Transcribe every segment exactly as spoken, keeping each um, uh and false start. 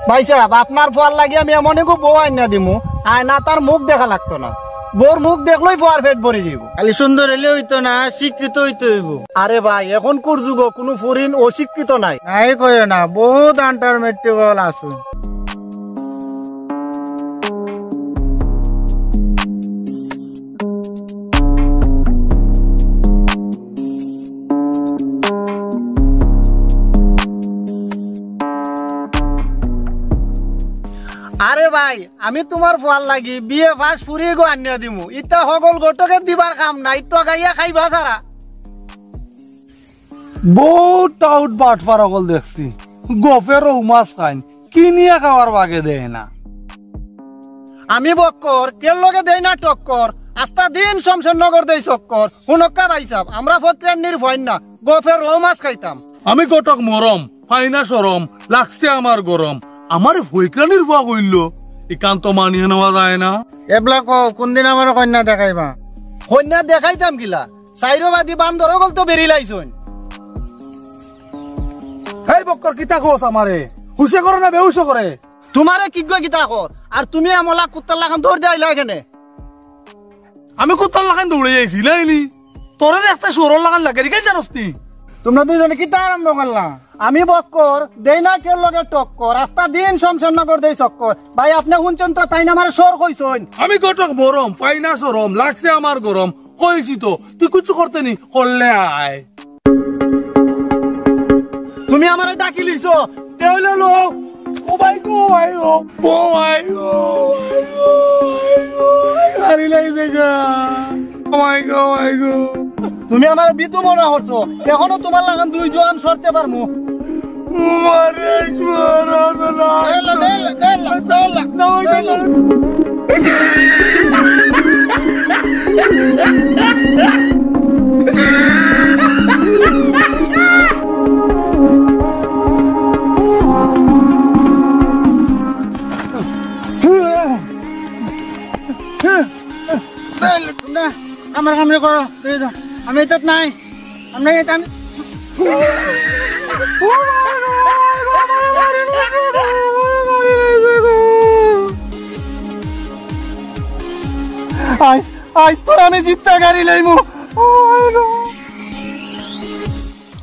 ভাইসাব, আপনার ফুয়ার লাগি আমি এমন এগু বউ আইনা দিমু, আয়না তার মুখ দেখা লাগতো না, বউর মুখ দেখলেই ফুয়ার পেট ভরি যাইবো। খালি সুন্দর অইলে অইতো না, শিক্ষিত অইতে অইবো। আরে ভাই, এখনকুর যুগো কুনু ফুরিন অশিক্ষিত নাই। নাই কইও না, বউত আন্ডার মেট্রিক অকল আছইন। আরে ভাই, আমি তুমার ফুয়ার লাগি বিএ পাস ফুরি এগু আনিয়া দিমু। ইতা হকল ঘটকে দিবার কাম নায়, ঠগাইয়া খাইবা ছাড়া। বউত টাউট বাটপার অকল দেখছি, গফে রউ মাছ খাইন, কিনিয়া খাওয়ার বাগে দেয় না। আমি বক্কর, কের লগে দেই না টক্কর, আস্তা দিন শমশেরনগর দেই চক্কর। হুনক্কা ভাইসাব, আমরা ফকিরানির ফুয়াইন না, গফে রউ মাছ খাইতাম। আমি ঘটক মরম, পাই না শরম, লাগছে আমার গরম। আমারে ফকিরানির ফুয়া কইলো, ইখান তো মানিয়া নেওয়া যায় না। এবলা কও, কুনদিন আমারে কইন্যা দেখাইবা? কইন্যা দেখাইতাম কিলা? চাইরোবাদি বান্দর অকল তো বেরিলাইছইন। এই বক্কর, কিতা কস আমারে? হুশে করে না বেহুশে করে? তুমারে কিগুয়ে কিতা কর? আর তুমি এমলা কুত্তার লাখান দৌড় দিয়া আইলা কেনে? আমি কুত্তার লাখান দৌড়ে আইছি, নাইনি? তোরে যে একটা শুয়োরর লাখান লাগে, রে, জানোস নি? তুমরা দুইজনে কিতা আরম্ভ করলা? আমি বক্কর, দেই না কেউর লগে টক্কর, আস্তা দিন শমশেরনগর দেই চক্কর। ভাই, আপনে হুনছইন তো, তাইন আমারে শুয়োর কইছইন। আমি ঘটক মরম, পাই না শরম, লাগছে আমার গরম। কইছি তো, তুই কিচ্ছু করতে নি, করলে আয়। তুমি আমারে ডাকিলিছো, তে অইলে লও। ও ভাই গো, ভাই গো। ও ভাই গো, ভাই গো, ভাই গো, ভাই গো। গাড়ি লাগি দেখা। ও ভাই গো, ভাই গো। তুমি আমারে বিতু মনে করছো, এখনো তুমার লাখান দুই জোয়ান সরতে পারমু। মারে, মারে, মারে। দেলা, দেলা, দেলা, দেলা, দেলা। দেলা, না, আমার কামড়ে করো, দিয়ে দাও। আমি এটাত নাই। আমরা এটা আমি আইজ, আইজ তোর আমি জিত্তা গাড়ি লইমু।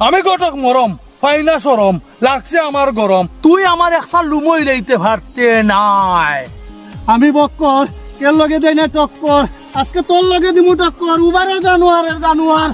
আমি ঘটক মরম, পাই না শরম, লাগছে আমার গরম। তুই আমার একটা লুমই লইতে পারতে নায়। আমি বক্কর, কেউর লগে দেই না টক্কর। আজকে তোর লগে দিমু টক্কর, উবারে জানোয়ারের জানোয়ার।